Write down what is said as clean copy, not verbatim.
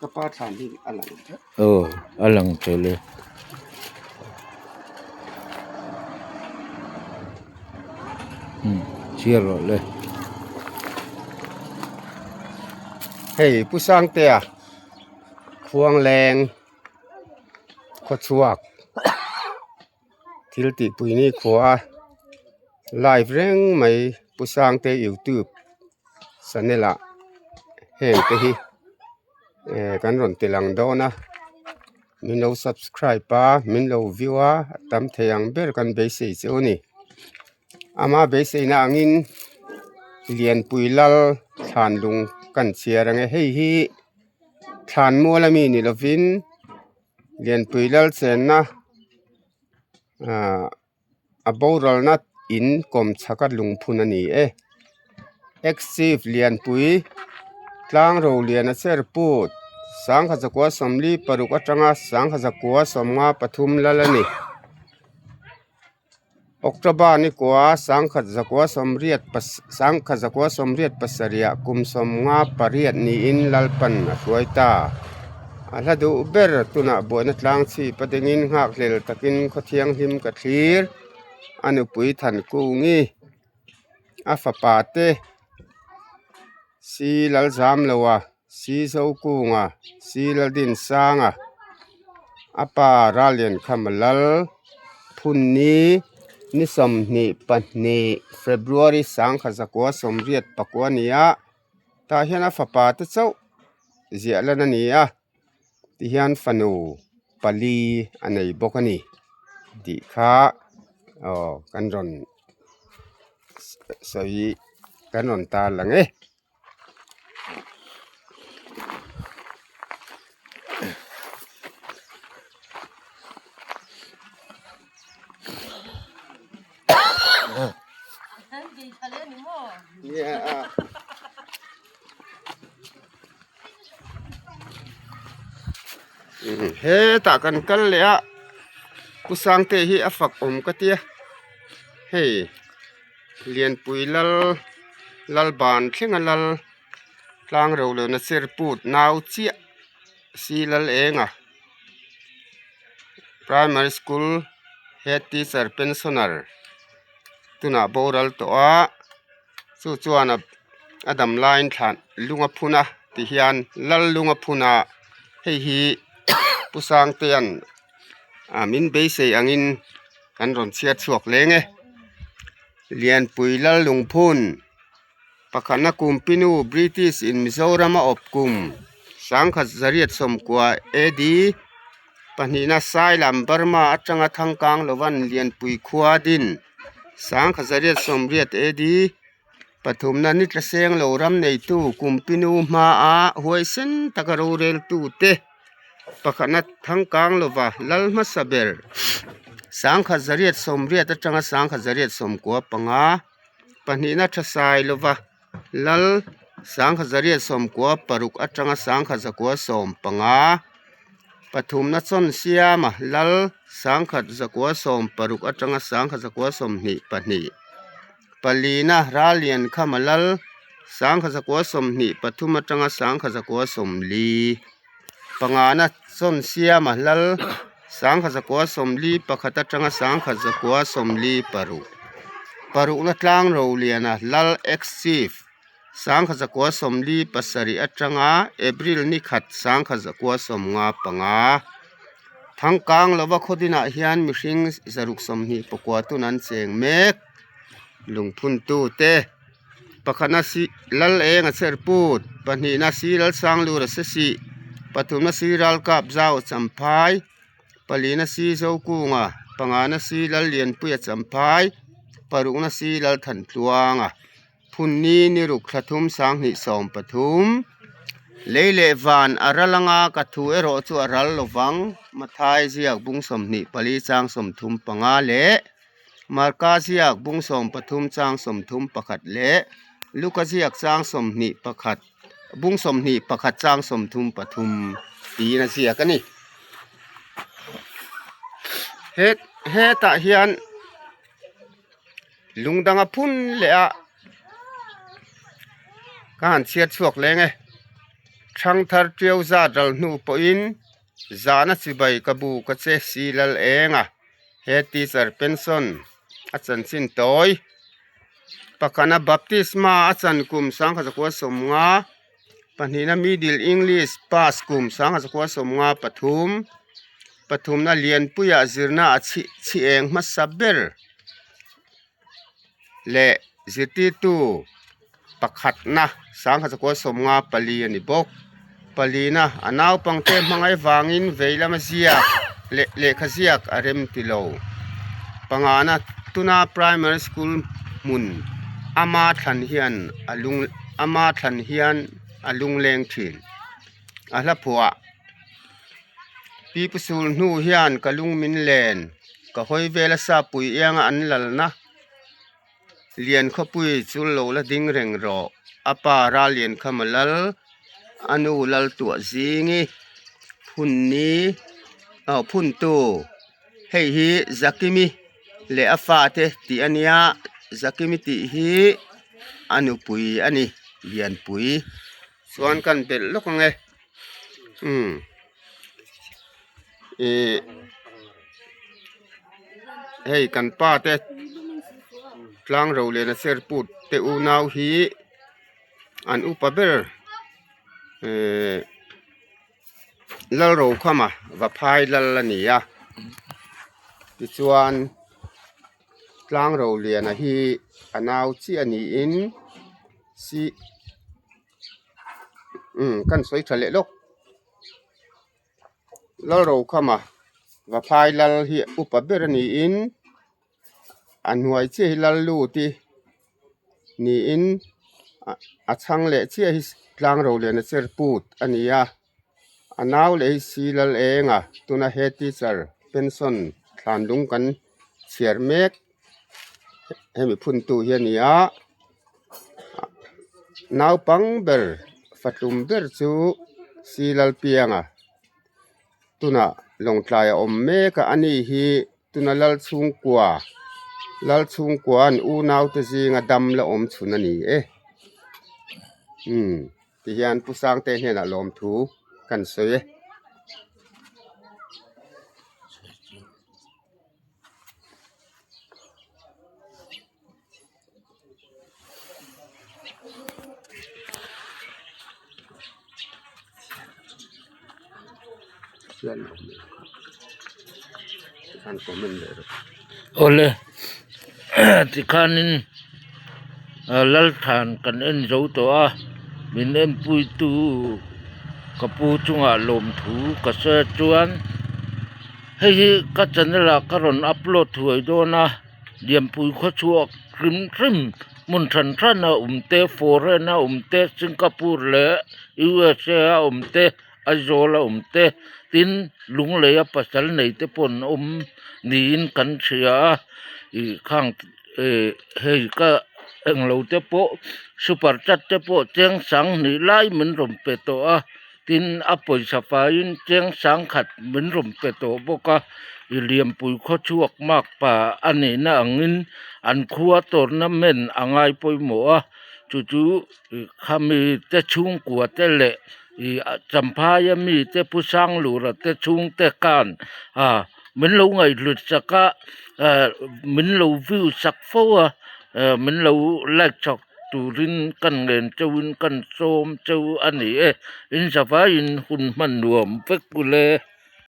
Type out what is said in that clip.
Ka pa thlan hi a lang. Aw a lang tel e. Umm chhiar rawh le. Hei Pu Sangtea Khuangleng khawchhuak thil tih pui ni khua a live reng mai Pu Sangte youtube channel ah heng te hi eh kan rawn ti lang dawn a min lo subscribe a min lo view a a tam thei ang ber kan beisei chu a ni ama beiseina angin Lianpui lal thlan lung kan chhiar ang e hei hi thlan mual ami ni lovin Lianpui lal chenna ahh a boralna in kawm chhaka lungphun a ni e ex chief lianpui tlang ro lian a cher put sangha zakua sawmli paruk atanga sangha zakua sawmnga pathum lal a ni october ni kua sangkhat zakua sawmriat sangkhat zakua sawmriat pasarih ah kum sawmnga pariat niin lalpan a hruai ta. A hla duh ber tunah buaina tlang chhip a dingin nghakhlel takin khaw thianghlim ka thlir a nupui than kungi a fapa te si lal zam lo a si zo kunga si lal din sanga a pa Raliankhama lal phunni ni 22 February sangkhat 1989 a ni a tah hian a fapa te chauh ziah lan a ni a tihian fanu pali a nei bawk a ni tih kha aw kan rawn sawi kan rawn tar lang e. Hetah kan kal leh a Pu Sangte hi a fak awm ka tia hei Lianpui lal lal ban thleng a lal tlang ro lehna chair put nau chiah si lal eng a primary school head teacher pensioner tunah boral tawh a. Chu chuan a dam laiin thlan lung a phun a ti hian lal lung a phun a hei hi Pu Sangtea'n ah min beisei angin kan rawn chhiar chhuak leng e Lianpui lal lungphun pakhatna Kumpinu British in Mizoram a awp kum sangkhat zariat sawmkua AD pahnihna Sailam Burma atanga thangkang lovan Lianpui khua din. Sangkha zariat sawmriat AD pathumna ni tla seng lo ram neitu Kumpinu hmaa huaisen taka roreltu te pakhatna thangkang lova lal hmasa ber sangkha zariat sawmriat atanga sangkha zariat sawmkua panga pahnihna tha sai lova lal sangkha zariat sawmkua paruk atanga sangkha zakua sawm panga pathumna chawn siama lal sangkhat zakua sawm paruk atanga sangkhat zakua 22 palina rallian khama lal sangkhat zakua 23 atanga sangkhat zakua 40 pangana chawn siama lal sangkhat zakua 41 atanga sangkhat zakua 46 parukna tlang roliana lal ex chief. Sangkhat zakua 47 atanga April ni khat sangkhat zakua 55. Thangkang lova khawdinah hian mihring zaruk 29 tun an cheng mek. Lungphuntu te pakhatna si lal eng a chher put, pahnihna si lal sanglur a se sih, pathumna si ralkap zau a champhai, palina si zokunga, pangana si lal lianpui a champhai, parukna si lal thantluanga. Phunni ni ruk thla thum 2013 Lei leh van a ral anga ka thu erawh chu a ral lovang Mathai ziak bung 24 chang 35 leh Marka ziak bung 13 chang 31 leh Luka ziak chang 21 bung 21 chang 33 tiin a ziak a ni. He hetah hian. Lung dang a phun leh a ka han chhiar chhuak leng e. Ṭhangthar ṭiau zat ral hnu pawhin zahna chibai ka bu ka che si lal eng a, he teacher pension a chanchin tawi. Pakhana baptisma a chan kum 1950, pahnihna middle English pass kum 1953, pathumna Lianpuia zirna a chhi chhi eng hmasa ber leh zirtirtu pakhatna 1954 a ni bawk. Palina a naupangte hmangaih vangin vei lama ziak leh lehkha ziak a rem ti lo. Pangana tuna primary school hmun ama thlan hian a lung ama thlan hian a lungleng thin. A hla phuah Pipu sul hnu hian ka lung min len ka hawi vela sapui ianga an lalna. Lian khawpui chu lo la ding reng rawh. A pa ral lian kha ma lal, a nu lal tuah zingi phun ni aw phun tu hei hi Zakimi leh a fate tih a nia Zakimi tih hi a nupui a ni Lianpui chuan kan belh lawk ang e umm ihh. Hei kan pa te tlang ro leh na cher put te unau hi an upa ber ehh Lalrokhama Vaphai lal a ni a tichuan tlang ro liana hi a nau chiah niin si umm kan sawi tha leh lawk. Lalrokhama Vaphai lal hi upa ber a niin a hnuai chiah hi lal lut hi niin a chhang leh chiah hi tlang rolian a cher put a ni a a nau leh hi si lal eng a tuna he teacher pension thlan lung kan chhiar mek hemi phun tu hi a ni a naupang ber fatlum ber chu si Lalpianga tunah lawngtlai a awm mek a ani hi tuna Lalchhungkua Lalchhungkua an unau te zinga dam la awm chhun a ni e umm tihian Pu Sangte hnenah lawmthu kan sawi e. Awle tikhanin Lalthan kan en zo tawh a min enpuitu ka pu chungah lawmthu ka sawi a chuan hei hi ka channel ah ka rawn upload thuai dawn a. Lianpui khawchhuak hrim hrim hmun hran hran a awm te foreign a awm te Singapore leh USA a awm te Aizawl a awm te tin Lungleia pasal nei te pawh an awm niin kan hria a ih khang eh hei ka englo te pawh super chat te pawh cheng sanghnih lai min rawn pe tawh a. Tin, a pawisa faiin cheng sangkhat min rawn pe tawh bawk a, i Lianpui khawchhuak mak pa a nihna angin an khua tournament a ngai pawimawh a, chu chu khami te chhungkua te leh i Champhaia mi te Pu Sanglura te chhungte khan a min lo ngaihhlut sak a, min lo view sak fo a, min lo like chak. Turin kan ngen cheuhin kan sawm cheu a ni e, in zavaiin hun hman nuam vek ule.